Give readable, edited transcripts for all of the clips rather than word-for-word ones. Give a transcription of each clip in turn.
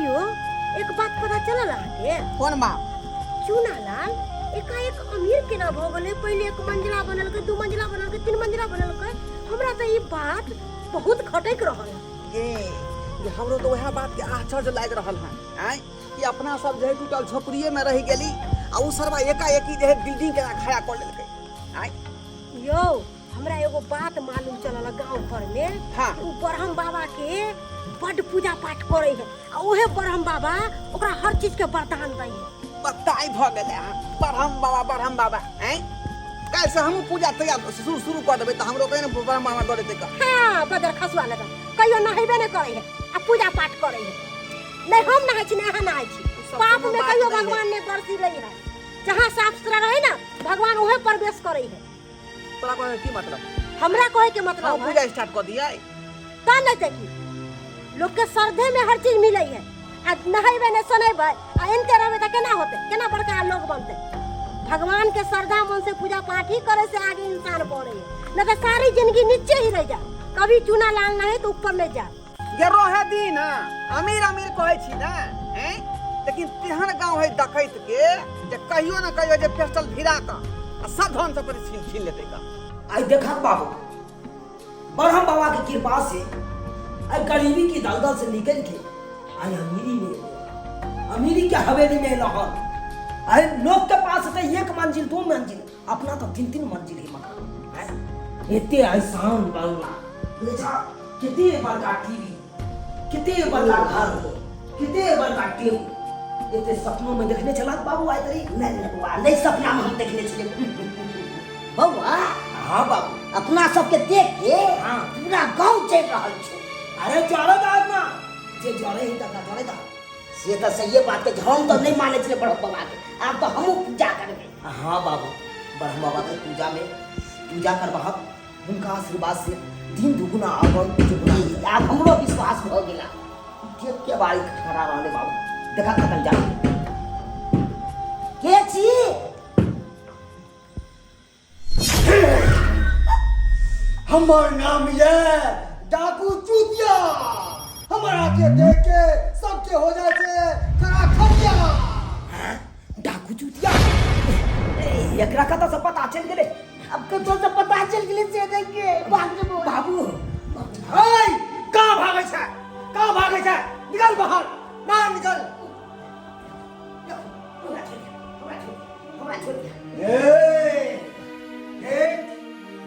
यौ, एक बात पता चलल अहाँके? कोन बात? चूना लाल एकाएक अमीर केना भऽ गेलै? पहिले एक मंजिला बनेलकै, दू मंजिला बनेलकै, तीन मंजिला बनेलकै। हमरा तऽ ई बात बहुत खटकि रहल है। गे ये हमरो तऽ वएह बात के आश्चर्य लागि रहल है आँय कि अपना सब जे है टूटल झोपड़िए में रहि गेली आ उ सरवा एकाएकी जे है बिल्डिंग केना खड़ा कऽ लेलकै आँय। यौ, हमरा एगो बात मालूम चलल गांव घर में। हाँ। कि उ ब्रह्म बाबा के बड पूजा पाठ करे है आ उहे ब्रह्म बाबा ओकरा हर चीज के वरदान दै है। बताई भऽ गेलै अहाँ ब्रह्म बाबा ब्रह्म बाबा आँय। काल्हि से हमहूँ पूजा तैयार शुरू शुरू कऽ देबै तऽ हमरो कहियो ने ब्रह्म बाबा दऽ देतै कऽ। हाँ, बदर खसुआ लगन कहियो नहेबे नहि करे है आ पूजा पाठ करे है। नहीं हम नहाय छी, नहीं अहाँ नहाय छी। सब पाप कोनो में बात कहियो नहि है। भगवान ने बरसी लै है। जहाँ साफ सुथरा रहे ना भगवान उहे प्रवेश करे है। तोरा कहे की मतलब? हमरा कहे के मतलब हम है। पूजा स्टार्ट कर दिया ता नहीं देखी लोग के श्रद्धे में हर चीज मिले है आ नहेबे नहीं सुनेबे आ एनते रहबे त केना होते, केना बड़का लोग बनते? भगवान के श्रद्धा मन से पूजा पाठ ही करे से आगे इंसान बढ़े है, नहीं तो सारी जिंदगी नीचे ही रह जाए। कभी चूना लाल नहीं तो ऊपर नहीं जाए। गे रहे दी ना अमीर अमीर कहै छी ना हैं, लेकिन तेहन गांव है डकैत के जे कहियो ना कहियो जे पेस्टल भिरा क आ सब धन संपत्ति छीन छीन लेतै का। आई देखा बाबू, ब्रह्म बाबा के कृपा से आई गरीबी की दलदल से निकल के आई अमीरी में एलो। अमीरी के हवेली में एलो हन। आई लोग के पास तो एक मंजिल दो मंजिल, अपना तो तीन तीन मंजिल ही मकान है। एते आसान बंगला बेचा, कितने बड़का टीवी, कितने बड़का घर, कितने बड़का टेबुल, एते सपनों में देखने चला बाबू आए तरी। नहीं नहीं बउआ, नहीं सपना में हम देखने छलिए बउआ। हाँ बाबू, अपना सबके देख के हाँ। पूरा गांव चल रहल छौ। अरे जरे दा ना, जे जरे ही तकरा जरे दा। से तऽ सहिए बात के, हम तऽ नहीं मानै छलिए ब्रह्म बाबा के, आब तऽ हमहूँ पूजा करबै। हाँ बाबू, ब्रह्म बाबा के पूजा में पूजा करबहक, हुनका आशीर्वाद से दिन दुगुना आबल दुगुना। आब हमरो विश्वास भऽ गेला। देख के बारी खड़ा रहले बाबू, देखा खतम जा के छी? हमर नाम ये डाकू चूतिया, हमरा के देख के सबके हो जाए छे खड़ा खटिया। डाकू चूतिया, ए, एकरा कतऽ से पता चलि गेलै? अब कतऽ से पता चलि गेलै से देख के भाग जेबो। बाबू। हे, कहाँ भागै छै, कहाँ भागै छै? निकल बाहर, बाहर निकल। हमरा छोड़ दिया, हमरा छोड़ दिया, हमरा छोड़ दिया। ए, ए,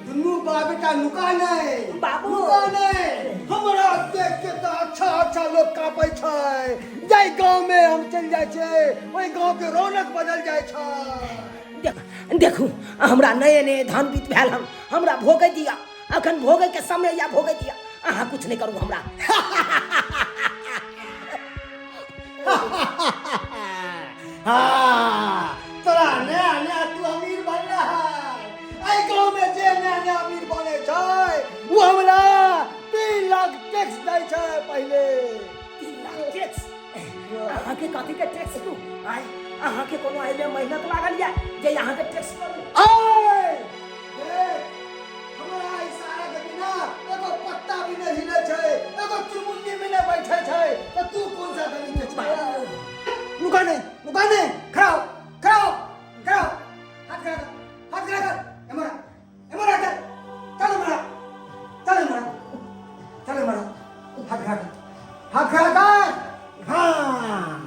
दुनू बाप बेटा नुका नहीं। बाबू। नुका नहीं। हमरा देख के तो अच्छा अच्छा लोग कांपै छै। जाहि गांव में हम चलि जाइ छै ओहि गांव के रौनक बदल जाइ छै। देखू, हमरा नए नए धन बीत भेल हन, हमरा भोगै दिया, अखन भोगै के समय या भोगै दिया, अहाँ कुछ नहीं करू हमरा। हाँ, तोरा नया नया तू अमीर बनला है। एहि गांव में जे नया नया अमीर बने छै ओ हमरा 3 लाख टैक्स दै छै पहिले। 3 लाख टैक्स? अहाँके कथी के टैक्स दू? आय अहाँके कोनो एहिमे मेहनत लागल या जे अहाँके टैक्स करू? आय देख, हमरा इशारा के बिना एगो पत्ता भी नहीं हिले छै, एगो चुमुन्नी भी नहीं बैठे छै, तो तू कौन सा गली के छै? नुका नहीं, नुका नहीं, खड़ा हो, खड़ा हो, खड़ा हो, हाथ खड़ा कर, हाथ खड़ा कर, एमरा, एमरा कर, चल एमरा, चल एमरा, चल एमरा, हाथ खड़ा कर, हाथ खड़ा कर, हाँ।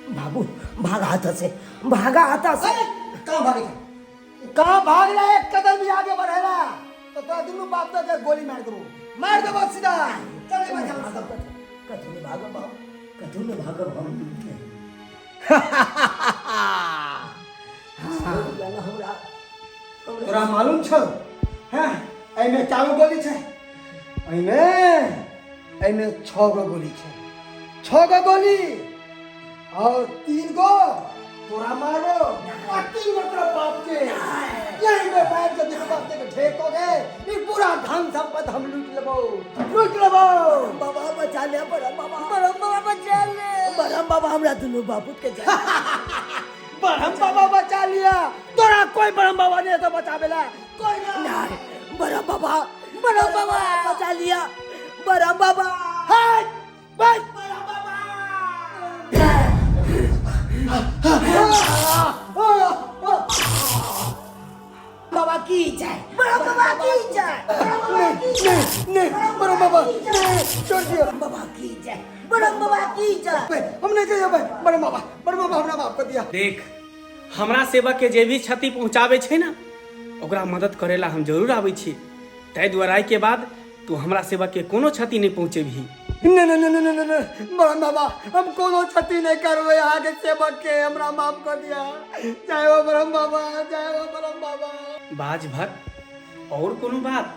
बाबू भागा हाथ से, भागा हाथ से। अरे, कहाँ भागे थे? कहाँ भाग रहा है? एक कदम भी आगे बढ़ेला तो तोरा दुनू बाप तो के गोली मार देबो, मार देबो सीधा। चल एमहर, चल सीधा। कथू नहीं भागब बाबू, कथू नहीं भागब हम। हमरा तोरा मालूम छौ? हैं, एहिमे कए गो गोली छै? एहिमे 6 गो गोली छै, 6 गो गोली और 3 गो तोरा मारो और 3 गो तोरा बाप के। यही में बैठ के दुनू बाप के ढेर कऽ के ई पूरा धन संपत्ति हम लूट लेबो, लूट लेबो। बाबा बचा ले, बड़ा बाबा, बड़ा बाबा बचा ले, बड़ा बाबा हमरा दुनू बापूत के जा। ब्रह्म बाबा बचा लिया तोरा, कोई ब्रह्म बाबा नहीं तो बचावेला कोई ना। नहीं, बड़ा बाबा, बड़ा बाबा बचा लिया, बड़ा बाबा। हट, बस। बड़ा बाबा। नहीं ब्रह्म बाबा नहीं, छोड़ दियो। बाबा की जय, ब्रह्म बाबा की जय। हम नहीं कहिए भाई, ब्रह्म बाबा, ब्रह्म बाबा हमरा माफ कर दिया। देख, हमरा सेवक के जे भी क्षति पहुंचावे छै ना, ओकरा मदद करेला हम जरूर आबै छी। ताहि दुआरे के बाद तू हमरा सेवक के कोनो क्षति नहीं पहुंचेबही। नहीं नहीं नहीं नहीं नहीं ब्रह्म बाबा, हम कोनो क्षति नहीं करबै अहाँ के सेवक के, हमरा माफ कर दिया। जय हो ब्रह्म बाबा, जय हो ब्रह्म बाबा। बाज भक्त, और कोनो बात,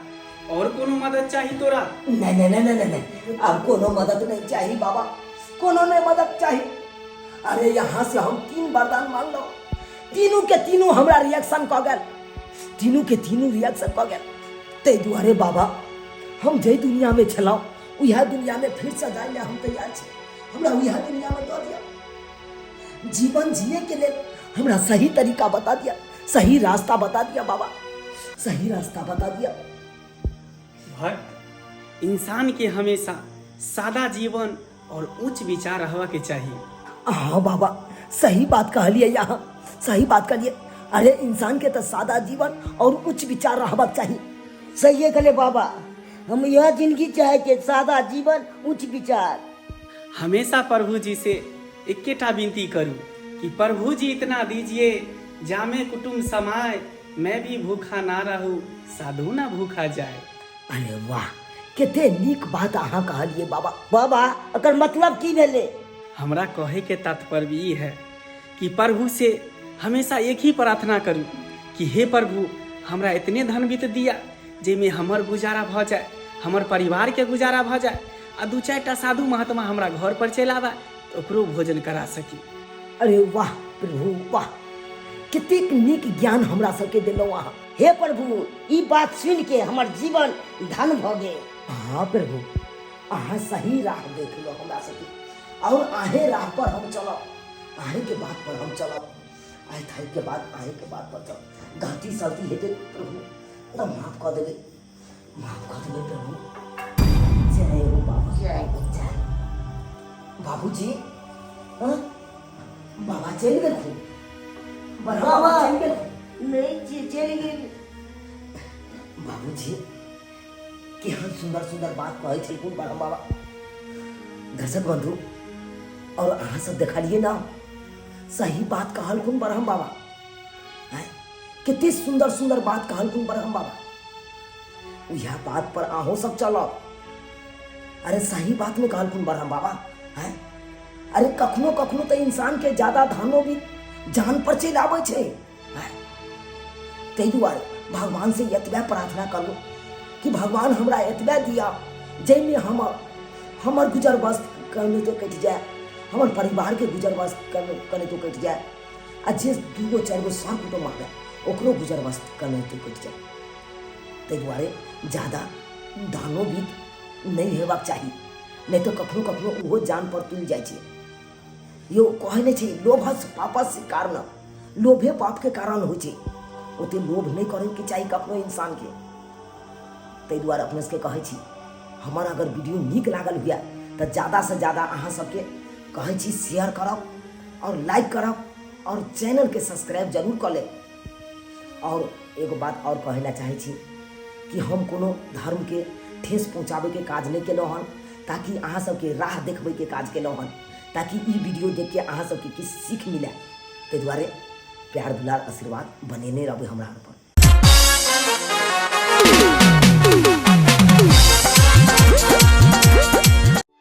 और कोनो मदद चाही तोरा? नहीं नहीं नहीं नहीं नहीं, अब कोनो मदद नहीं चाहिए बाबा, कोनो नहीं मदद चाहिए। अरे यहाँ से हम 3 वरदान मान लो, तीनों के तीनों हमरा रिएक्शन क गेल, तीनों के तीनों रिएक्शन क गेल। ताहि दुआरे बाबा हम जै दुनिया में छलहुँ उएह दुनिया में फिर से जाय हम तैयार छी, हमरा उएह दुनिया में दऽ दिअ। जीवन जिए के लेल हमरा सही तरीका बता दिया, सही रास्ता बता दिया बाबा, सही रास्ता बता दिया। भक्त, इंसान के हमेशा सादा जीवन और उच्च विचार रहवा के चाहिए। हाँ बाबा, सही बात कहलिए, यहाँ सही बात कहलिए। अरे इंसान के तो सादा जीवन और उच्च विचार रहवा चाहिए। सही कहले बाबा, हम यह जिंदगी चाहे के सादा जीवन उच्च विचार। हमेशा प्रभु जी से इक्केटा विनती करूं कि प्रभु जी इतना दीजिए जामे कुटुंब समाए, मैं भी भूखा ना रहूं, साधु ना भूखा जाए। अरे वाह, कते नीक बात अहाँ कहलिए बाबा। बाबा एकर मतलब की भेलै? हमरा कहे के तात्पर्य ई है कि प्रभु से हमेशा एक ही प्रार्थना करूं कि हे प्रभु हमरा इतने धन वित्त दिया जाहिमे हमर गुजारा भऽ जाए, हमर परिवार के गुजारा भऽ जाए, आ 2-4 टा साधु महात्मा हमरा घर पर चलि आबे तऽ ओकरो भोजन करा सकी। अरे वाह प्रभु वाह, कतेक नीक ज्ञान हमरा सबके देलहुँ अहाँ। हे प्रभु, ई बात सुनि के हमर जीवन धन भऽ गेल। हाँ प्रभु, अहाँ सही राह देखलहुँ हमरा सबके, और अहें राह पर हम चलब, अहें के बात पर हम चलब, आइ थाइ के बाद अहें के बात पर चलब। गलती सलती हेतै प्रभु तऽ माफ कऽ देबै, माफ कऽ देबै प्रभु। जय हो बाबा, जय हो, जय। बाबूजी, हाँ बाबा चलि गेलखुन? बाबा बाबा चलि गेलखुन? नहि, चलि गेल। बाबूजी केहन सुंदर सुंदर बात कहै छलखुन ब्रह्म बाबा। दर्शक बंधु, और अहाँ सब देखलिए ना, सही बात कहलखुन ब्रह्म बाबा। कते सुंदर सुंदर बात कहलखुन ब्रह्म बाबा। उएह बात पर अहूँ सब चलब। अरे सही बात में कहलखुन ब्रह्म बाबा। हैं, अरे कखनो कखनो तऽ इंसान के ज्यादा धनो भी जान पर चलि आबै छै। ताहि दुआरे भगवान से एतबे प्रार्थना करू कि भगवान हमरा एतबे दिया जाहिमे हमर गुजर बस कनितो कटि जाए, हमर परिवार के गुजर बस कनितो कटि जाए, आ जे 2 4 गो सर कुटुम्ब आबे ओकरो गुजर बस कनितो कटि जाए। ताहि दुआरे ज्यादा धनो भी नहि हेबाक चाही, नहि तऽ कखनो कखनो ओहो जान पर तुलि जाइ छै। यो कहै नहि छै लोभस पापस कारण, लोभे पापके कारण होइ छै। ओते लोभ नहि करैके चाही कखनो इंसानके। ताहि दुआरे अपने सबके कहै छी, हमर अगर वीडियो नीक लागल हुए तऽ ज्यादासँ ज्यादा अहाँ सबके कहै छी शेयर करब और लाइक करब और चैनलके सब्सक्राइब जरूर कऽ लेब। और एगो बात और कहै लए चाहै छी कि हम कोनो धर्मके ठेस पहुँचाबैके काज नहि केलहुँ हन, ताकि अहाँ सबके राह देखबैके काज केलहुँ हन, ताकि ई वीडियो देखके अहाँ सबके किछु सीख मिले। ताहि दुआरे प्यार दुलार आशीर्वाद बनेने रहबै हमरा पर।